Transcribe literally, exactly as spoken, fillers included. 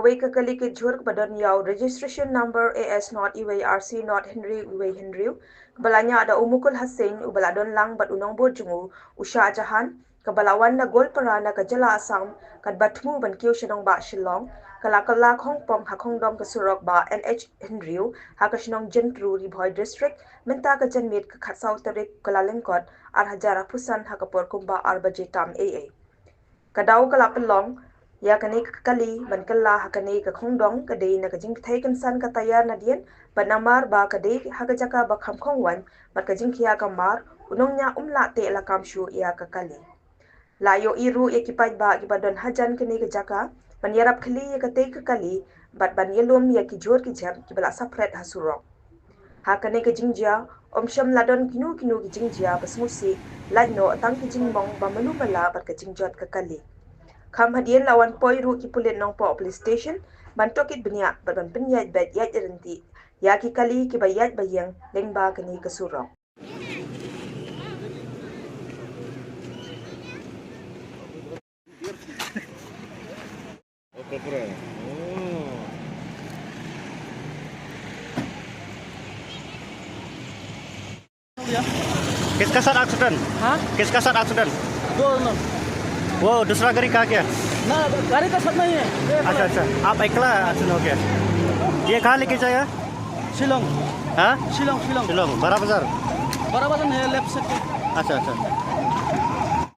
Wei ka kali ka jhur kaba don ïa u registration number A S not iwei R C not Henry iwei Henry, kaba la ñiah da u Mukul Hasing uba la don lang bad u nongbud jong u, u Shah Jahan, kaba la wan na Goalpara na ka jylla Assam, katba thmu ban kiew sha nongbah Shillong, ka la kylla khongpong ha khongdong ka surok ba N H hynriew ha ka shnong Jyntru, Ri Bhoi District, mynta ka janmiet ka khatsaw tarik Kyllalyngkot, ar hajar arphew san ha ka por kumba ar baje tam eiei. Ka daw ka la pynlong ïa kane ka kali ban kylla ha kane ka khongdong ka dei na ka jingpynthei kynsan ka taiar nadien, bad namar ba ka dei ha ka jaka ba kham khongwan bad ka jingkhia ka mar, u nongñiah um lah teh lakam shuh ïa ka kali. La ïohi ruh ïa ki paidbah kiba don hajan kane ka jaka ban ïarap khlieh ïa katei ka kali bad ban ïalum ïa ki jhur ki jhep kiba la saphriang ha surok. Ha kane ka jingjia, ym shym la don kino kino ki jingjia ba sngewsih, lait noh tang ki jingmong ba malu mala bad ka jingjot ka kali. Kham hadien la wan poi ruh ki pulit Nongpoh Police Station ban tohkit bniah bad ban pynïaid beit ïaid ryntih ïa ki kali kiba ïaid ba ïeng lyngba kane ka surok. किसका साथ एक्सीडेंट? हाँ? किसका साथ एक्सीडेंट? दो लोग। वो दूसरा गाड़ी कहाँ गया? ना, गाड़ी का साथ नहीं है। ये अच्छा, अच्छा। आप अकेला एक्सीडेंट हो गया? ये कहाँ लेके जाएगा? शिलोंग। हाँ? शिलोंग, शिलोंग। शिलोंग, बड़ा बाजार? बड़ा बाजार नहीं है, लेफ्ट साइड पे। अच्छा, अच्छा।